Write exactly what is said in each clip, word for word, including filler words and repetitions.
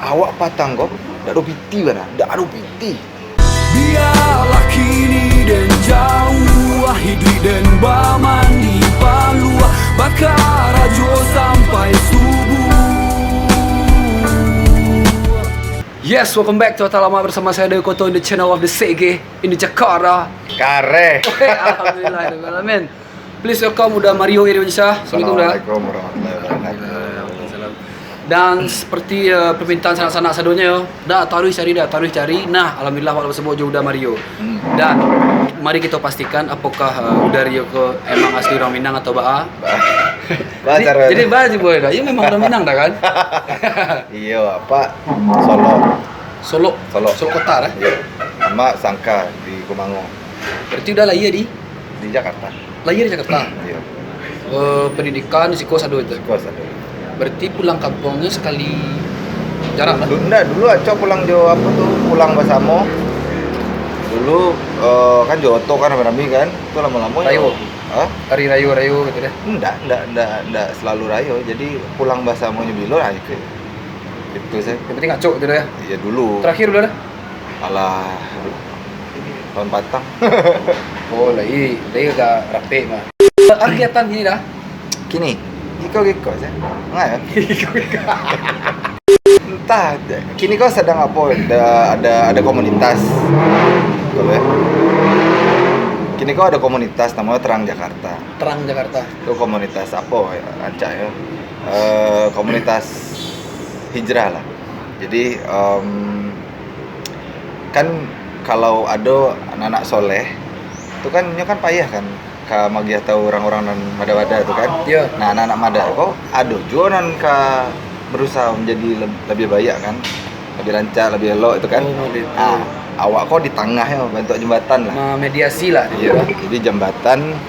Awak patang ko, dak ado piti bana, dak ado piti. Bialah kini den jauah, hiduik den bamandi paluah, bakarajo sampai subuh. Yes, welcome back to Atalamak bersama saya Dewi Koto in the channel of the Sege in the Jakarta. Kareh. Alhamdulillah, alamin. Please welcome Uda Mario Iriansyah. Assalamualaikum, Uda. Assalamualaikum warahmatullahi wabarakatuh. Dan seperti uh, permintaan sanak-sanak sadonyo, dah taruih cari, dah taruih cari. Nah, alhamdulillah, wak lah basabuik jo Uda Mario. Hmm. Dan mari kita pastikan apakah uh, Uda Rio ko emang asli orang Minang atau baa. Bah, Jadi, cara jadi baa sih boleh dah. Iya memang orang Minang dah kan? Iyo, apa? Solok. Solok. Solok. Solok kota dah. Iyo. Sama sangka di Kumango. Berarti Uda lahia di Di Jakarta. Lahia di Jakarta. Iyo. Uh, pendidikan di siko sado itu. Kos ada. Berarti pulang kampuangnyo sakali jarang lah. Dulu, ndak, dulu Acok pulang jo apa tu? Pulang basamo. Dulu eh, kan jo oto kan rami-rami kan. Tu lamo-lamo Rayo. Hah? Hari rayo-rayo gitu deh. Ndak, ndak, ndak, ndak selalu rayo. Jadi pulang basamonyo bilo lah itu. Itu sih. Yang penting acok gitu deh. Ya dulu. Terakhir udah dah. Alah, tahun patang. Oh, lagi lagi agak rapek mah. Kegiatan gini dah. Kini, iko-iko sih. Nggak ya? Entah, kini kau sedang apa? Ada ada ada komunitas. Betul ya? Kini kau ada komunitas namanya Terang Jakarta. Terang Jakarta. Itu komunitas apa ya, rancak ya? Eh, komunitas hijrah lah. Jadi em, kan kalau ada anak-anak soleh, tu kan nyo kan payah kan ka magiah tahu orang-orang nan mada-mada tu kan. Iya. Nah, anak-anak mada ko ado juo nan ka berusaha menjadi leb- lebih baik kan. Lebih rancak, lebih elok itu kan. Oh, gitu. Ah, awak ko di tangah yo, bantuak jembatan lah. Memediasi lah. Iya, jadi jambatan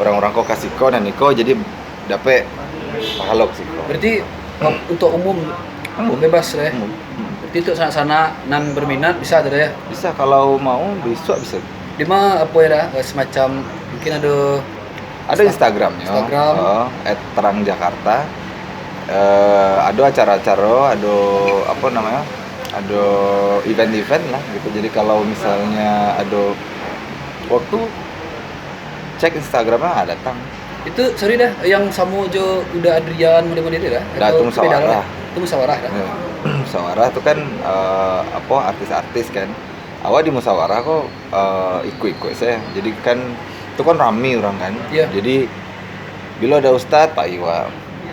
orang-orang ko kasih ko nan iko jadi dapek pahalo kasih ko. Berarti untuk umum Umum. Bebas lah ya. Umum. Hmm. Berarti untuk sanak-sanak nan berminat bisa tu dah ya. Bisa kalau mau besok bisa. Di mana apa ya dah eh, semacam mungkin ada Ada Instagramnya. Instagram. Heeh, at terang jakarta. Eh, ada acara-acara, ada apa namanya? Ada event-event lah gitu. Jadi kalau misalnya ada waktu cek Instagramnya, ah, datang. Itu sorry dah yang samo jo Uda Adrian model-model tu dah. Dah, Atau tu musyawarah. beda lah? Itu musyawarah dah. Ya. Musyawarah tu kan eh, apa artis-artis kan. Awak di musyawarah kok eh, ikut-ikut saya. Jadi kan tu kan rami orang kan. Ya. Jadi bila ada ustaz, Pak Iwa.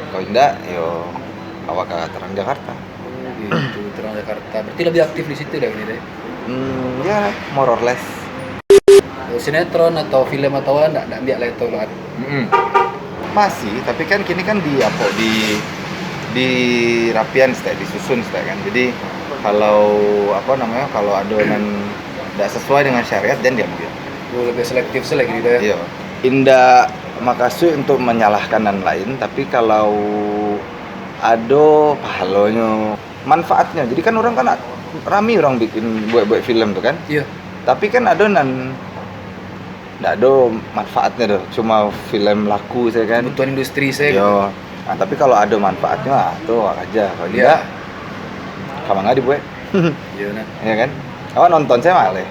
Kalau indak, yo awak ka terang Jakarta. Oh, gitu, Terang Jakarta. Berarti lebih aktif di situ dah ini deh. Hmm, ya more or less. Sinetron atau film atau apa ndak ndak ambil lah itu lah. Mm-mm. Masih, tapi kan kini kan di apa di di rapian stek, disusun stek kan. Jadi kalau apa namanya kalau ada nan tidak sesuai dengan syariat dan diambil. Oh, lebih selektif sih lagi gitu ya. Iya. Indak makasud untuk menyalahkan nan lain, tapi kalau ada pahalonyo, manfaatnya. Jadi kan orang kan rami orang bikin buat-buat film tu kan. Iya. Tapi kan ada nan ndak ada manfaatnya tu, cuma film laku saja kan. Kebutuhan industri saya Yo. gitu. Nah, tapi kalau ada manfaatnya, ah, tu aja. Kalau Iya. tidak, kamang dibuat. Iya nah. Ya kan? Awak nonton saya malah.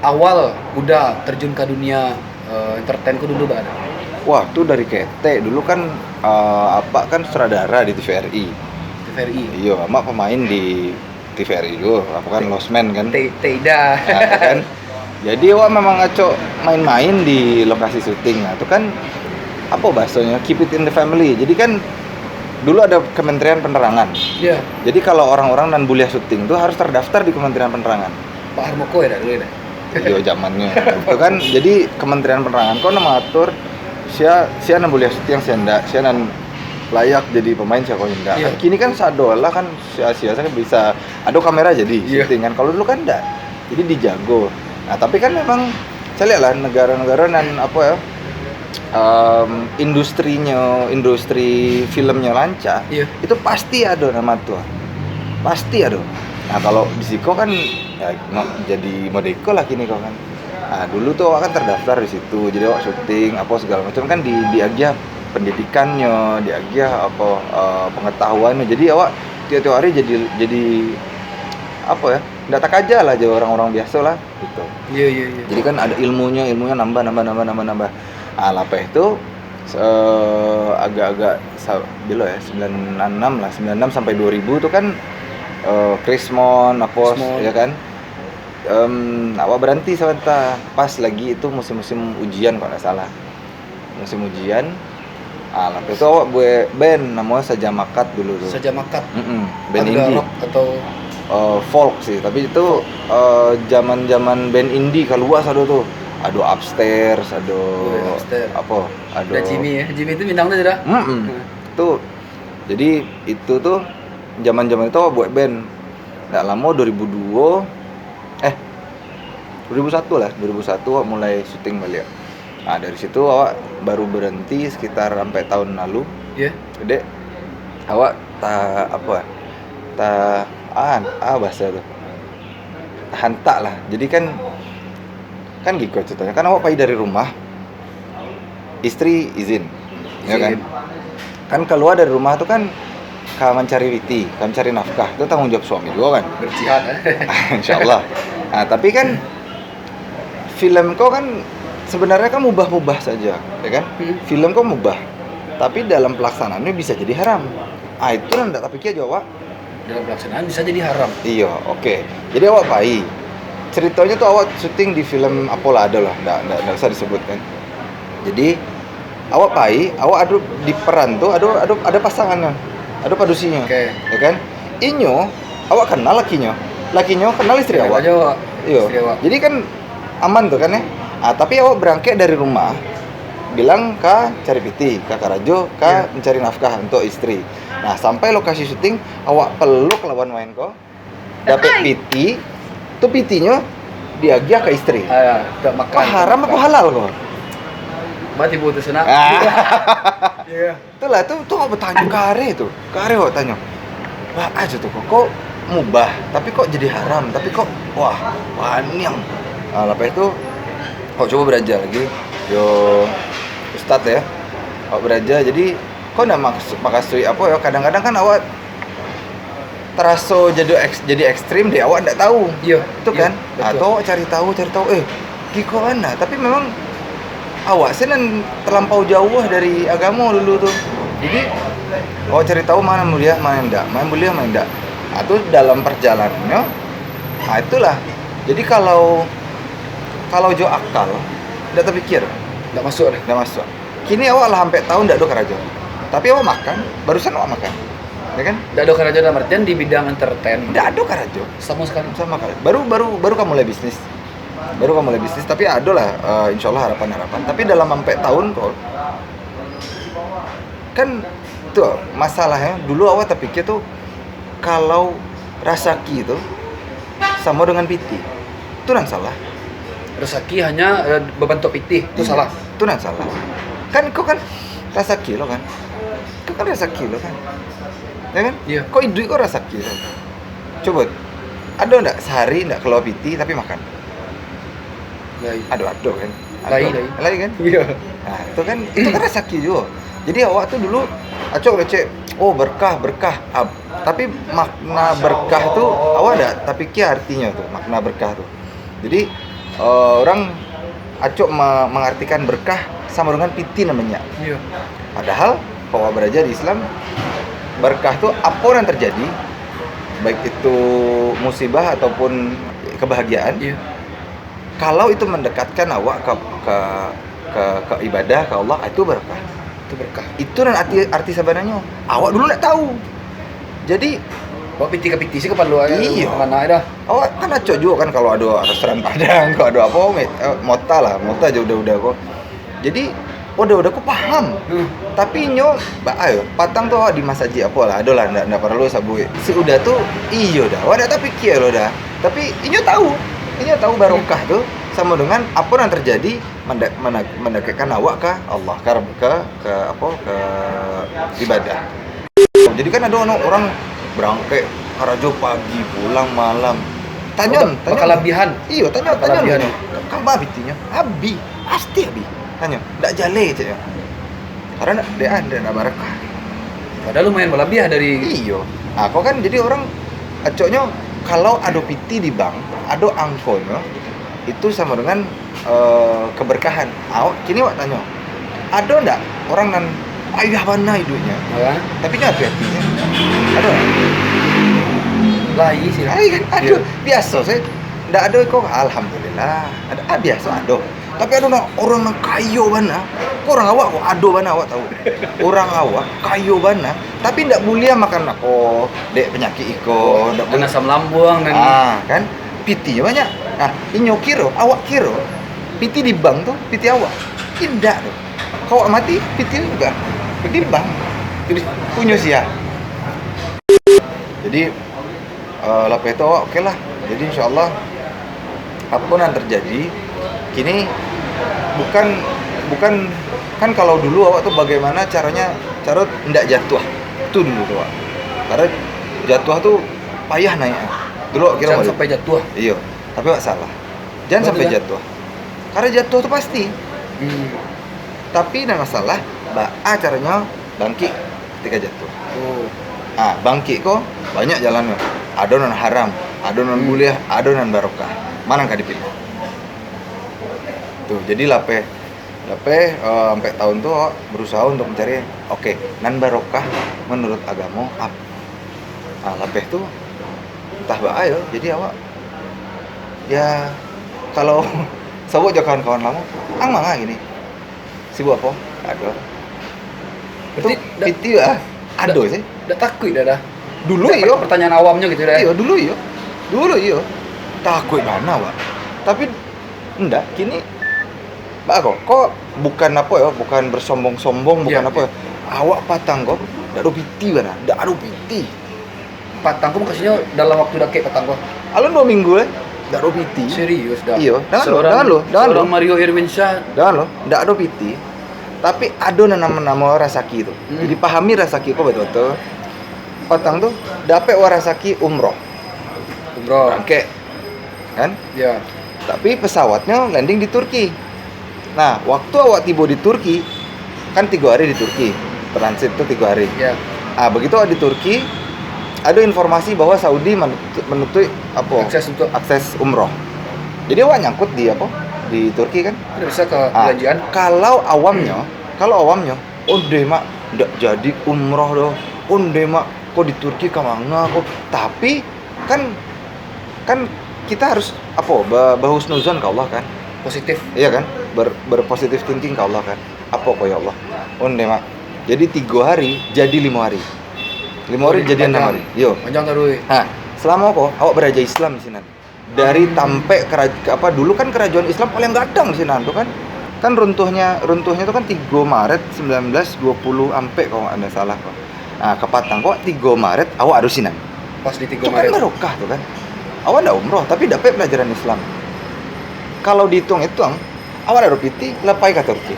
Awal Uda terjun ke dunia eh, entertain ku dulu bagaimana? Wah, tu dari ketek. Dulu kan eh, apak kan sutradara di T V R I. T V R I. Iyo, amak pemain di T V R I juga. Apa kan Losmen kan? Te- Tidak. Nah, kan? Jadi awak memang acok main-main di lokasi syuting. Nah, tu kan apa bahasanya? Keep it in the family. Jadi kan dulu ada Kementerian Penerangan. Iya. Jadi kalau orang-orang nan buliah syuting tu harus terdaftar di Kementerian Penerangan. Pak Harmoko ya dah dulu ya. Iyo zamannya. Itu kan jadi Kementerian Penerangan kau nama atur sia sia nan buliah syuting sia ndak, sia nan layak jadi pemain sia kau ndak. Iya. Kan kini kan sado lah kan sia-sia saja bisa ada kamera jadi Iya. syuting kan. Kalau dulu kan ndak. Jadi dijago. Nah, tapi kan memang saya lihat lah negara-negara nan apa ya em, industrinyo industri filmnya lancar Iya. itu pasti ada nama tu pasti ada. Nah kalau di siko kan ya, no- jadi modeko lah kini kau kan. Nah dulu tu awak kan terdaftar di situ, jadi awak syuting apa segala macam kan di diagiah pendidikannya, diagiah apa eh, pengetahuannya, jadi awak Tiap hari jadi, jadi apa ya, ndak takaja lah jo urang-urang biaso lah gitu. Iya, iya, iya. Jadi kan ado ilmunyo, ilmunyo nambah, nambah, nambah, nambah, nambah. Ah, lapeh tu, eh, agak-agak sa-, bilo ya, sembilan enam lah, sembilan enam sampai dua ribu tu kan, eh, krismon, apos, krismon, ya kan. Em, awak baranti sabanta, pas lagi itu musim-musim ujian, kalau ndak salah. Musim ujian. Ah, lapeh tu awak buek band, namonyo Saja Makat dulu tu. Saja Makat. Mm-mm. Band indie. Agak rock atau, eh, folk sih, tapi itu, eh, zaman-zaman band indie kalua sado tu. Ado Upstairs, ado, oh, ya, Upstairs, apo? Ado Jimmy ya. Jimmy tu bintang tu sudah. Mm-mm. Hmm. Tu, jadi itu tu zaman-zaman itu awak buek band. Ndak lamo, dua ribu dua, eh, dua ribu satu lah, dua ribu satu awak mulai syuting baliak. Nah, dari situ awak baru berhenti sekitar sampai tahun lalu. Iya. Dek, awak ta-, apa, ta-, ah, ah, bahasa tu, tahantak lah. Jadi kan, kan gitu ceritanya. Kan awak pai dari rumah, istri izin, ya kan? Izin. Kan kalua dari rumah tu kan ka mancari piti, ka mancari nafkah, itu tanggung jawab suami juo kan? Berjihad, eh? Insyaallah. Nah, tapi kan film ko kan sebenarnya kan mubah-mubah saja, ya kan? Hmm. Film ko mubah, tapi dalam pelaksanaannya bisa jadi haram. Ah, itu nan ndak tapikia jo awak. Dalam pelaksanaan bisa jadi haram. Iyo, oke. Jadi awak pai. Ceritonyo tu awak syuting di film apolah, ado lah, ndak, ndak, ndak usah disebutkan. Jadi awak pai, awak ado di peran tu, ado, ado, ado pasangannya, ado padusinyo. Oke. Ya kan? Inyo, awak kenal lakinyo. Lakinyo kenal istri awak. Kenal aja awak, iyo, istri awak. Jadi kan aman tu kan, eh? Ah, tapi awak berangkek dari rumah, bilang ka cari piti, ka karajo, ka, iya, mencari nafkah untuk istri. Nah, sampai lokasi syuting, awak peluk lawan wain ko, dapek piti, tu pitinyo diagiah ka istri. Ah, ya, tak makan. Wah, haram apa halal ko? Mati putus nak. Ah. Iya. Itulah, tu, tu awak bertanya kare tu. Kare awak tanyo. Wah, aja tu kok, kok mubah, tapi kok jadi haram, tapi kok, wah, paniang. Ah, lepas tu, awak cubo baraja lagi. Yo, ustaz ya. Awak baraja, jadi kok nak maks-, makasui apa ya, kadang-kadang kan awak taraso jadi eks-, jadi ekstrim deh, awak ndak tahu. Iya, itu iya, kan? Betul. Atau awak cari tahu, cari tahu, eh, giko kan nah. Tapi memang awak sih nan terlampau jauh dari agama dulu tu. Jadi, awak cari tahu mana mulia, mana ndak, mana boleh, mana ndak. Nah, tu dalam perjalanannya, nah, itulah. Jadi kalau, kalau jo akal, ndak terpikir. Ndak masuk deh. Ndak masuk. Kini awak lah ampek tahun ndak ado karajo. Tapi awak makan, barusan awak makan. Ya kan? Ndak ado karajo dalam artian di bidang entertain. Ndak ado karajo. Sama sekali. Sama sekali. Baru, baru, baru ka mulai bisnis. Baru ka mulai bisnis, tapi ado lah, eh, insyaallah harapan-harapan. Tapi dalam ampek tahun ko, kan tu masalahnya, dulu awak terpikir tu, kalau rasaki tu samo dengan piti. Tu nan salah. Rasaki hanya, eh, berbentuk piti, tu salah. Iya. Tu nan salah. Kan kau kan rasaki lo kan? Kau kan rasaki lo kan? Ya kan? Iya. Kau iduik kau rasaki lo. Coba, ado ndak sehari ndak keluar piti tapi makan? Lai. Ado, ado kan? Ado. Lai, lai. Lai kan? Iya. Nah, itu kan, itu kan rasaki juo. Jadi awak tu dulu acok kecek, "Oh, berkah, berkah." Ah, tapi makna berkah tu, awak ndak tapikia artinyo tu, makna berkah tu. Jadi, eh, urang acok ma-, mangartikan berkah samo dengan piti nan banyak. Iya. Padahal, kalau awak baraja di Islam, berkah tu apo nan terjadi, baik itu musibah ataupun kebahagiaan, iya, kalau itu mendekatkan awak ka, ka, ka, ka ibadah, ka Allah, itu berkah. Itu berkah. Itu nan arti, arti sabananyo. Awak dulu ndak tahu. Jadi, awak piti ka piti se kapalo, iyo, mangana dah. Awak kan acok juo kan kalau ado restoran Padang, kalau ado apo, me-, eh, mota lah, mota jo uda-uda ko. Jadi, uda-uda ko paham. Hmm. Tapi inyo, ba-, ayo, patang tu awak di masajik apo lah, ado lah, ndak, ndak paralu sabuik. Si uda tu, iyo dah, awak ndak tapikia lo dah. Tapi inyo tahu, inyo tahu barokah tu samo dengan apo nan terjadi manda-, mana-, mandekatkan awak ka Allah, ka, ka, ka apo, ka ibadah. Jadi kan ado anak urang barangkek karajo pagi, pulang malam. Tanyo, oh, ba-, tanyo. Bakalabihan. Iyo, tanyo, tanyo. Bakalabihan. Tanyo. Kama pitinyo? Abih, pasti abih. Tanyo, ndak jaleh, caknyo. Karano dek ande ndak barakah. Padahal lumayan balabiah dari. Iyo. Ah, ko kan jadi orang acoknyo, kalau ado piti di bank, ado angkonyo, itu samo dengan, eh, keberkahan. Awak, kini awak tanyo, ado ndak orang nan payah bana iduiknyo, tapi nyo hati-hati nyo? Ado ndak? Lai sih. Lai kan? Ado. Iyo. Biaso sajo. Ndak ado ko, alhamdulillah. Ado, ah, biaso ado. Tapi ado nan, orang nan kayo bana. Ko urang awak ko, ado bana awak tahu. Urang awak kayo bana, tapi ndak buliah makan apo, dek panyakik iko, ndak buliah. Nan asam lambuang, nan... Ah, kan? Pitinyo banyak. Nah, inyo kiro, awak kiro, piti di bank tu, piti awak. Indak tu. Kok awak mati, piti tu juo di bank. Jadi, punyo sia? Jadi, eh, lapeh tu awak oke lah. Jadi, insyaallah, apo nan terjadi kini bukan, bukan, kan kalau dulu awak tu bagaimana caranya, caro ndak jatuah. Tu dulu tu awak. Karena jatuah tu payah naik. Dulu awak kira... Jangan sampai jatuah. Iyo, tapi awak salah. Jangan sampai jatuah. Karena jatuah tu pasti. Hmm. Tapi nan masalah, baa caronyo bangkik ketika jatuah. Oh. Ah, bangkik ko banyak jalannyo. Ado nan haram, ado nan buliah, ado nan barokah. Ma nan ka dipilih? Tu, jadi lapeh, lapeh, eh, ampek tahun tu awak berusaha untuk mencari, oke, nan barokah menurut agamo apo? Ah, lapeh tu, entah baa yo, jadi awak, ya, kalau sabuik jo kawan-kawan lamo, "Ang manga kini? Sibuk apo?" "Ado." Berarti tu ndak, piti ah, ado sih. Ndak takuik dah, dah? Dulu iyo. Pertanyaan awamnyo gitu dah. Iyo, dulu iyo. Dulu iyo. Takuik bana, Pak. Tapi ndak, kini, baa ko, ko bukan apo yo, bukan bersombong-sombong, bukan apo yo. Awak patang ko, ndak ado piti bana, ndak ado piti. Patang ko mukasuiknyo dalam waktu dakek patang ko? Alun duo minggu lai, ndak ado piti. Serius, dah? Iyo, dangan lo, dangan lo, dangan lo. Seorang Mario Irwinsyah. Dangan lo, ndak ado piti. Tapi ado nan namo-namo rasaki tu. Hmm. Jadi, pahami rasaki ko batua-batua. Patang tu, dapek wak rasaki umroh. Umroh. Barangkek. Kan? Ya. Tapi pesawatnyo landing di Turki. Nah, waktu awak tibo di Turki, kan tigo hari di Turki, transit tu tigo hari. Ya. Ah, begitu awak di Turki, ado informasi bahwa Saudi menutup, menutup apo? Akses untuk akses umroh. Jadi awak nyangkut di apo? Di Turki kan? Tidak bisa ke... Ah, belanjaan. Kalau awamnyo, kalau awamnyo, "Ondeh, Mak, ndak jadi umroh doh. Ondeh, Mak, ko di Turki ka manga ko." Tapi kan, kan kita harus apo? Ba-, bahusnuzon ka Allah kan? Positif. Iyo kan? Ber-, berpositive thinking ka Allah kan? Apo ko, "Ya Allah, ondeh, Mak, jadi tigo hari, jadi limo hari. Limo hari jadi anam hari." Iyo. Panjang taruih. Ha, selamo ko awak baraja Islam di sinan. Dari tampek keraj-, apa, dulu kan kerajaan Islam paling gadang di sinan tu kan. Kan runtuhnya, runtuhnya tu kan tigo Maret sembilan belas dua puluh ampek, kalau ndak salah ko. Nah, kapatang ko tigo Maret awak ado sinan. Pas di tigo Maret. Itu kan barokah tu kan. Awak ndak umroh, tapi dapek pelajaran Islam. Kalau dihitung-hitung, awak ndak ado piti, lah pai ka Turki.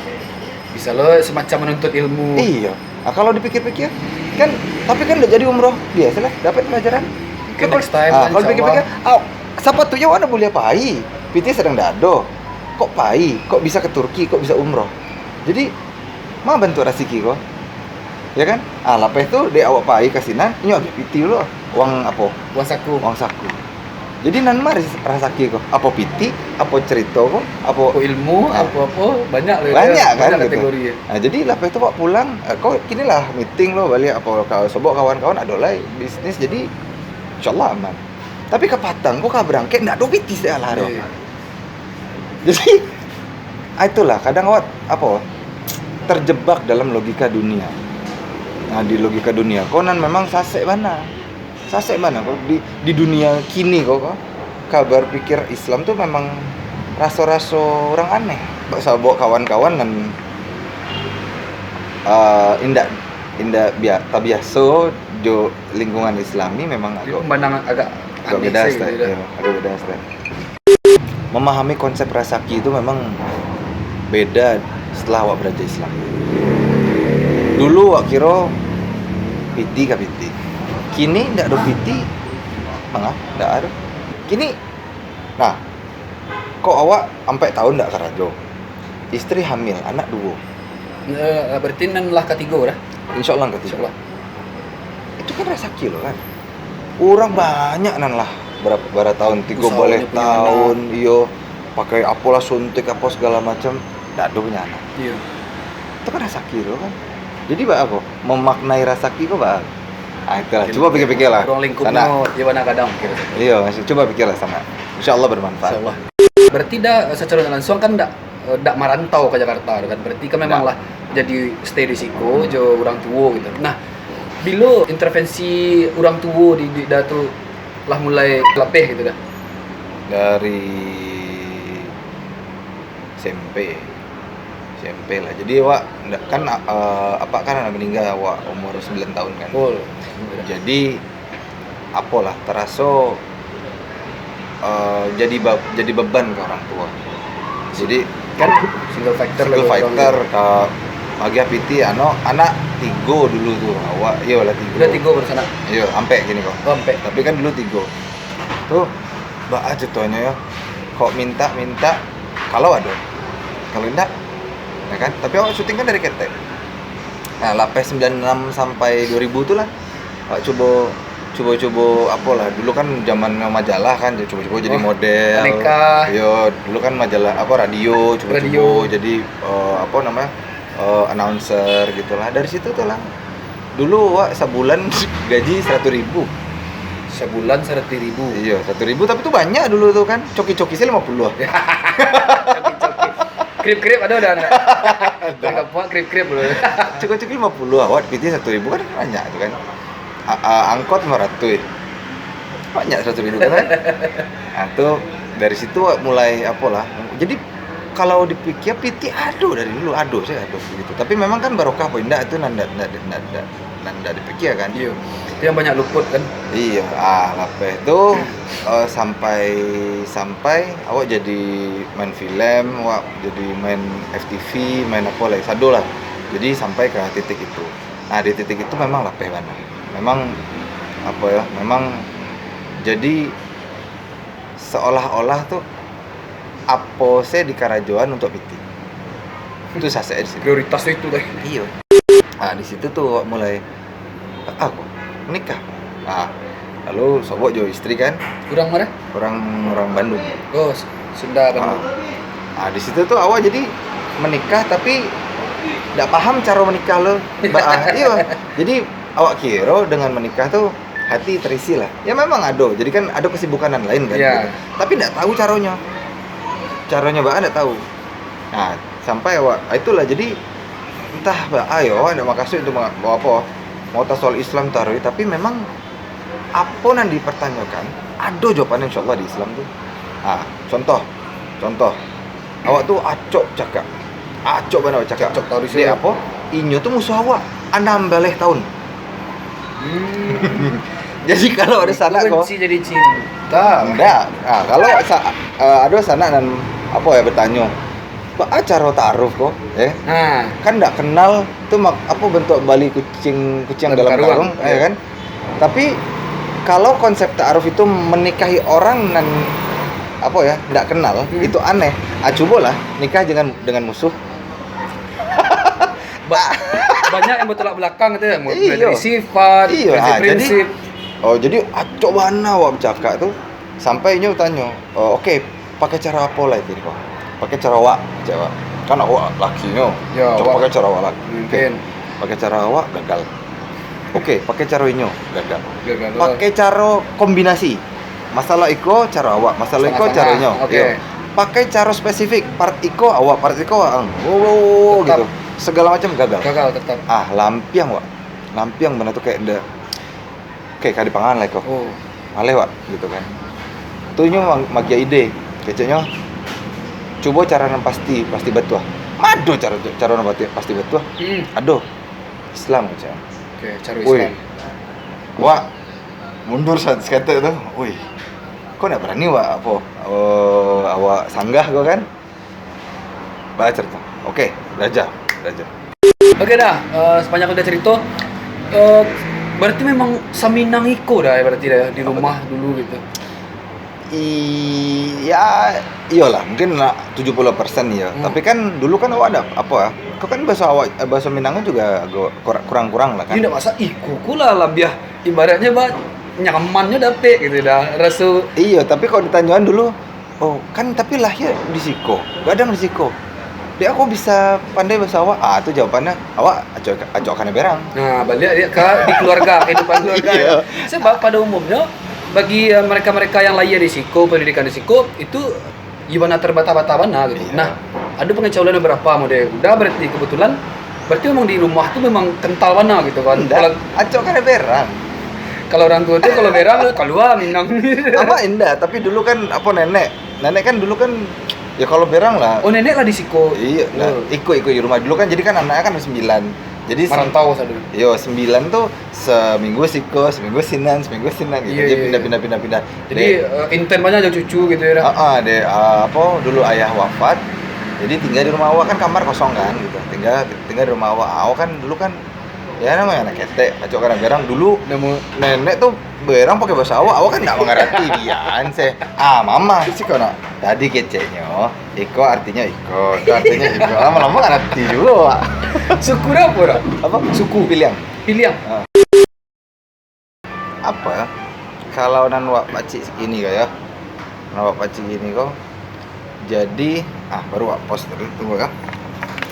Bisa lo semacam menuntut ilmu. Iyo. Ah, kalau dipikir-pikir, kan, tapi kan ndak jadi umroh. Biasolah, dapek pelajaran. Mungkin next time, ah, kalau dipikir-pikir, ah, sapatuiknyo awak ndak buliah pai. Piti sadang ndak ado. Kok pai? Kok bisa ka Turki? Kok bisa umroh? Jadi, ma bantuak rasaki ko? Ya kan? Ah, lapeh tu, dek awak pai ka sinan, inyo agiah piti dulu. Uang apo? Uang saku. Uang saku. Jadi, nan ma ras-, rasaki ko? Apo piti? Apo cerito ko? Apo... Apo ilmu? Ah. Apo-apo, banyak lah. Banyak kan, banyak gitu. Kategori. Ah, jadi, lapeh tu awak pulang, eh, ko kini lah meeting lo baliak, apo, ka-, sobok kawan-kawan ado lai bisnis, jadi insyaallah aman. Tapi kapatang ko ka barangkek, ndak ado piti se lah ado. Iyo, iyo. Jadi, ah, itulah, kadang awak, apo, terjebak dalam logika dunia. Nah, di logika dunia ko nan memang sasek bana. Sasek bana ko di, di dunia kini ko, ko. Ka barpikir Islam tu memang raso-raso urang aneh. Ba-, sabok kawan-kawan nan, ah, indak, indak bia-, tabiaso jo lingkungan Islami memang agak, pemandangan agak, agak aneh beda sih, style, gitu, iyo, agak beda style. Memahami konsep rasaki tu memang beda setelah awak baraja Islam. Dulu awak kiro piti ka piti. Kini ndak ado piti, manga ndak ado. Kini, nah, kok awak ampek tahun ndak karajo. Istri hamil, anak duo. Eh, berarti nan lah katigo dah? Insyaallah katigo. Insyaallah. Itu Kan rasaki lo kan. Urang banyak nan lah bara, bara tahun, tigo baleh tahun, iyo, pakai apolah suntik apo sagalo macam, ndak ado punyo anak. Iyo. Itu kan rasaki tu kan. Jadi baa ko memaknai rasaki ko baa? Ah, itulah. Cubo pikir-pikir lah. Ruang lingkupnyo iyo bana kadang. Iyo, cubo pikir lah sanak. Insya Allah bermanfaat. Insya Allah. Berarti Da, eh, sacaro ndak lansuang kan ndak, eh, ndak marantau ka Jakarta tu kan. Berarti kan memang lah jadi stay di siko jo urang tuo gitu. Nah, bilo intervensi urang tuo di, di Da tu lah mulai lapeh gitu Da? Dari S M P. S M P lah. Jadi awak ndak, kan, eh, apak kan lah maningga awak umur sembilan tahun kan. Oh. Jadi apolah, taraso, eh, jadi ba-, jadi beban ka urang tuo. Jadi kan single factor, single factor, ka agiah pitih, ano, anak tigo dulu tu, awak, iyolah tigo. Udah tigo baru sanak? Iyo, ampek kini ko. Oh, ampek. Tapi kan dulu tigo. Tu, baa ceritonyo yo. Kok minta-minta, kalau ado. Kalau indak, ya kan? Tapi awak syuting kan dari ketek. Nah, lapeh sembilan enam sampai dua ribu tu lah. Awak cubo, cubo-cubo apolah. Dulu kan zaman majalah kan, cubo-cubo jadi model. Nikah. Yo, dulu kan majalah, apo, radio, cubo-cubo jadi, eh, apo namonyo, eh, announcer gitulah. Dari situ tu lah. Dulu awak sabulan gaji saratus ribu. Sabulan saratus ribu? Iyo, saratus ribu, tapi tu banyak dulu tu kan. Coki-coki se limo puluah. Coki-coki. Krip-krip ado Da? Ado. Ka kampuang krip-krip dulu. Coki-coki limo puluah, awak pitih saratus ribu kan banyak tu kan. A-, a-, angkot limo ratuih. Banyak saratus ribu kan. Nah, tu dari situ awak mulai apolah. Jadi kalau dipikia, pitih ado dari dulu, ado sajo ado gitu. Tapi memang kan barokah apo indak tu nan ndak, ndak, ndak, ndak, nan ndak dipikia kan. Iyo. Itu yang banyak luput kan. Iyo, ah, lapeh tu, eh, sampai, sampai awak jadi main filem, awak jadi main F T V, main apo lai, sado lah. Jadi sampai ka titik itu. Nah, di titik itu memang lapeh bana. Memang, apo yo, memang jadi seolah-olah tu apo se dikarajoan untuak pitih. Itu sasek di situ. Prioritas tu itu teh. Iyo. Ah, di situ tu awak mulai, ah, ko, menikah. Ah, lalu sobok jo istri kan. Urang ma? Urang, urang Bandung. Oh, S-, Sunda Bandung. Ah. Ah, di situ tu awak jadi menikah tapi ndak paham caro menikah lo. Ba-, ah, iyo. Jadi awak kiro dengan menikah tu hati terisi lah. Ya memang ado. Jadi kan ado kesibukan nan lain kan. Iya. Gitu. Tapi ndak tahu caronyo. Caronyo baa ndak tahu. Nah, sampai awak, ah, itulah jadi entah baa yo, awak ndak makasuik untuk ma-, mau apo, mau tas soal Islam taruih, tapi memang apo nan dipertanyakan, ado jawabannya insyaallah di Islam tu. Ah, contoh, contoh, awak tu acok cakak, acok bana bacakak. Acok taruih. Dek apo? Inyo tu musuh awak anam baleh tahun. Hmm. Jadi kalau ado sanak ko benci jadi cinta. Ndak. Ah, kalau sa-, ah, ado sanak nan apo yo bertanyo, "Baa caro taaruf ko?" Eh? Ha. Kan ndak kenal tu mak-, apo bentuk bali kuciang, kuciang dalam karung, eh, kan? Tapi kalau konsep taaruf itu menikahi orang nan apo yo, ndak kenal, hmm, itu aneh. Ah, cubolah nikah dengan, dengan musuh. Ba-, banyak yang bertolak belakang tu, mulai dari sifat, iyo, prinsip-prinsip. Ah, jadi, oh, jadi acok bana awak bacakak tu. Sampai inyo tanyo, "Oh, oke, pakai caro apo lai tadi ko?" "Pakai caro awak," cak awak. Kan awak lakinyo. Yo, cok awak pakai caro awak lah. Mungkin. Oke. Pakai caro awak, gagal. Oke, pakai caro inyo, gagal. Gagal. Pakai caro kombinasi. Masalah iko caro awak, masalah iko caro inyo. Sama-sama. Oke. Iyo. Pakai caro spesifik, part iko awak, part iko awak. Ang. Wo, wo, wo, wo, gitu. Tetap. Segala macam gagal. Gagal tetap. Ah, lampiang, wak. Lampiang bana tu kayak ndak, kayak kada pangan lah iko. Oh. Maleh, wak, gitu kan. Tu inyo mang-, magiah ide. Keceknyo, "Cubo caro nan pasti, pasti batuah." "Ma ado caro, caro nan pasti, pasti batuah?" Hmm. "Ado. Islam," keceknyo. Oke, caro Islam. Wak, mundur sa-, sakatek tu. Woi, kok ndak barani, wak, apo, eh, awak sanggah ko kan? Baa carito. Oke, balajar, balajar. Oke Da, eh, sapanjang udah carito, eh, berarti memang saminang iko Da, berarti Da, di rumah dulu gitu. I-, ya, iyolah, mungkin lah tujuh puluh persen ya. Hmm. Tapi kan dulu kan awak ada apa, Kau kan bahasa awak, eh, bahasa Minang kan juga agak kura-, kurang-kurang lah kan. Indak masalah, iko ko lah labiah ibaratnyo bah nyamannyo dapek gitu dah. Raso Iyo, tapi kalau ditanyoan dulu, oh kan tapi lahir di siko, gadang di siko. Dek aku bisa pandai bahasa awak. Ah, tu jawabannyo. Awak acok acok kana berang. Nah, baliak dia ka di keluarga, kehidupan keluarga. Iyo. Sebab pada umumnyo bagi eh, mereka-mereka yang lahir di siko, pendidikan di siko, itu Iyo bana terbatah-batah bana gitu. Iya. Nah, ado pangecaulan babarapo model. Dah berarti kebetulan, berarti memang di rumah tu memang kental bana gitu kan. Indak, Kalau acok kada berang. Kalau orang tua tu kalau berang kalua Minang. Amak indak, tapi dulu kan apo nenek, nenek kan dulu kan ya kalau berang lah. Oh nenek lah di siko. Iya, nah, oh. Iko iko di rumah dulu kan jadi kan anaknya kan ada sembilan. Jadi marantau satu. Yo sembilan tu seminggu siko, seminggu sinan, seminggu sinan gitu. Iya, dia iya, pindah, iya. Pindah pindah pindah. Jadi uh, intent banyak aja cucu gitu ya. Heeh, dek uh, apa dulu ayah wafat. Jadi tinggal di rumah awak kan kamar kosong kan gitu. Tinggal tinggal di rumah awak. Awak kan dulu kan ya namanya anak ketek, acok kadang-kadang dulu Nemu. Nenek tuh berang pakai bahasa awak, awak kan nggak mengerti bian seh. Ah, mama sih kau nak. Tadi keceknya, iko artinya iko, iko artinya iko. Lama-lama ngerti juga, Pak. Suku apa, Rak? Apa? Suku. Piliang. Piliang. Ah. Apa? Kalau nan wak pacik segini kau ya. Nan wak pacik gini kau. Jadi, ah baru wak post tadi, tunggu ya.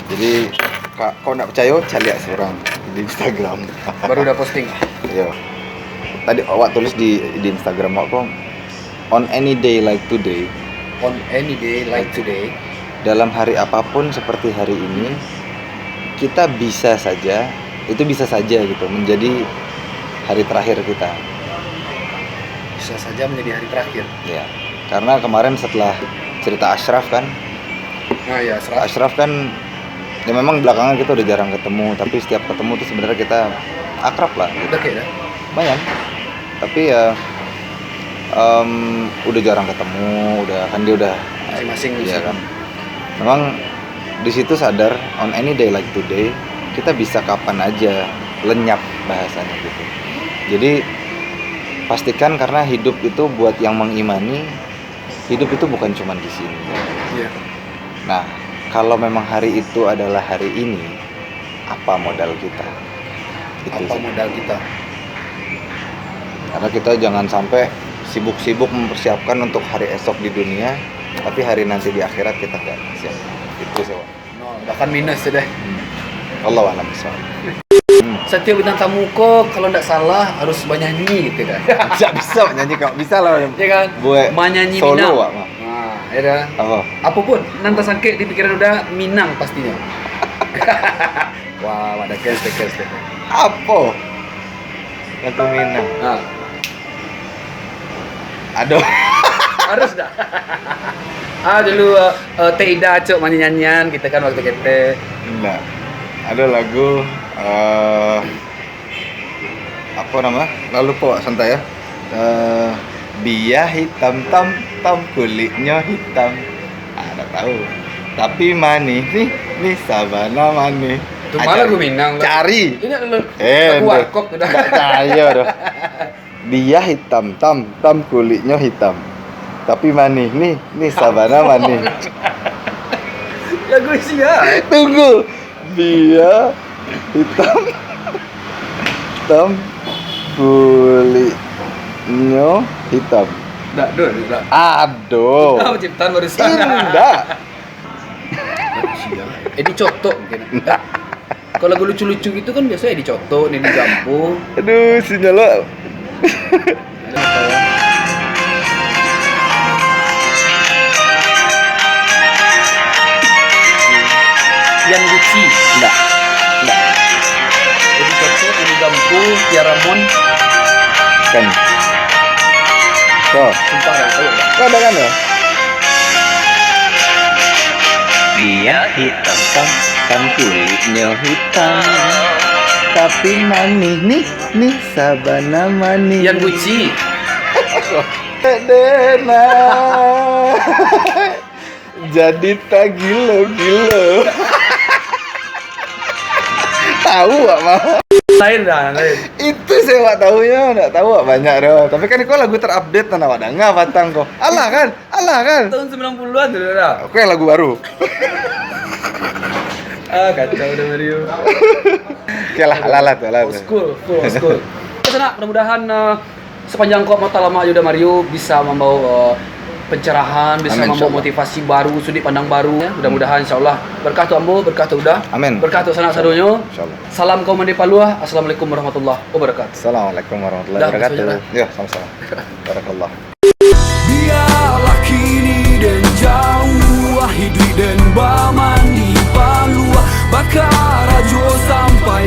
Jadi, kak, kau nak percaya, caliak seorang di Instagram. Baru dah posting. Iya. Tadi awak tulis di di Instagram awak kau, on any day like today. On any day like today. Dalam hari apapun seperti hari ini, kita bisa saja, itu bisa saja gitu, menjadi hari terakhir kita. Bisa saja menjadi hari terakhir. Ya, karena kemarin setelah cerita Ashraf kan, nah, ya, Ashraf. Ashraf kan, ya memang belakangan kita udah jarang ketemu, tapi setiap ketemu tuh sebenarnya kita akrab lah. Gitu. Udah kayak dah. Lumayan. Tapi ya um, udah jarang ketemu, udah kan dia udah masing-masing ya kan. Memang di situ sadar on any day like today kita bisa kapan aja lenyap bahasanya gitu. Jadi pastikan karena hidup itu buat yang mengimani, hidup itu bukan cuma di sini. Iya. Nah, kalau memang hari itu adalah hari ini, apa modal kita? Itu apa sih. Modal kita? Karena kita jangan sampai sibuk-sibuk mempersiapkan untuk hari esok di dunia, tapi hari nanti di akhirat kita nggak siap. Itu sih. No, bahkan minus sudah. Allah alam. Setiap bintang tamu ko kalau ndak salah harus bernyanyi gitu kan. Bisa bisa nyanyi kau. Bisa lah. Ya kan? Buat menyanyi solo Minang. Wak, nah, ya dah. Apa? Apa pun nan tersangkit di pikiran udah Minang pastinya. Wah, ada cancel cancel. Apa? Lagu Minang. Nah. Aduh. Harus dah. Ah dulu uh, uh, Teh Ida cok nyanyi-nyanyian kita kan waktu kita. Enggak. Ada lagu uh, apa nama? Lalu po santai ya. Uh, biah hitam tam tam kulitnya hitam. Ah, tak tahu. Tapi manih nih, nih sabana manih. Itu malah gue Minang. Cari. Ini eh, lagu warkop udah. Tak cari aduh. Dia hitam tam tam kulitnya hitam. Tapi manih nih, nih sabana manih. Lagu sia. Tunggu. Dia hitam tam kulitnya hitam. Tak ada, tak. Aduh. Kita penciptaan barusan. Indah. Eh, dicotok mungkin. Kalau lagu lucu-lucu gitu kan biasanya dicotok, nih digampung. Aduh, sinyal lah. Yan Gucci. Enggak. Enggak. Jadi cocok ini gampung Tiara Mon. Kan. Tuh. Sumpah dah, tahu dah. Kau ada kan ya? Dia hitam tam, tam kulitnya hitam. Tapi manih nih, nih sabana manih. Yan Gucci. Dena. Jadi tak gilo-gilo. Tahu wak mah. Lain dah, lain. Itu saya wak tahunya, ndak tahu wak banyak doh. Tapi kan kau lagu terupdate tanah wak danga batang kau. Alah kan? Alah kan? Tahun sembilan puluhan tu dah. Oke, lagu baru. Ah, kacau dah Mario. Oke lah, alah lah tu, alah Old tu. School, full old school. Sanak, mudah-mudahan uh, sepanjang kau matalamak Yuda Mario bisa membawa uh, pencerahan, bisa Amin, membawa insyaallah. Motivasi baru sudik pandang baru ya. Mudah-mudahan insyaallah berkah tu ambo, berkah tu Uda. Amin. Berkah tu sanak sadonyo. Insyaallah. Salam kaum Mande Palua. Assalamualaikum warahmatullahi wabarakatuh. Assalamualaikum warahmatullahi Dah, wabarakatuh. saudara. Ya, sama-sama. Barakallah. Biarlah kini dan jauh, hidup dan bamandi Palua, bakarajo sampai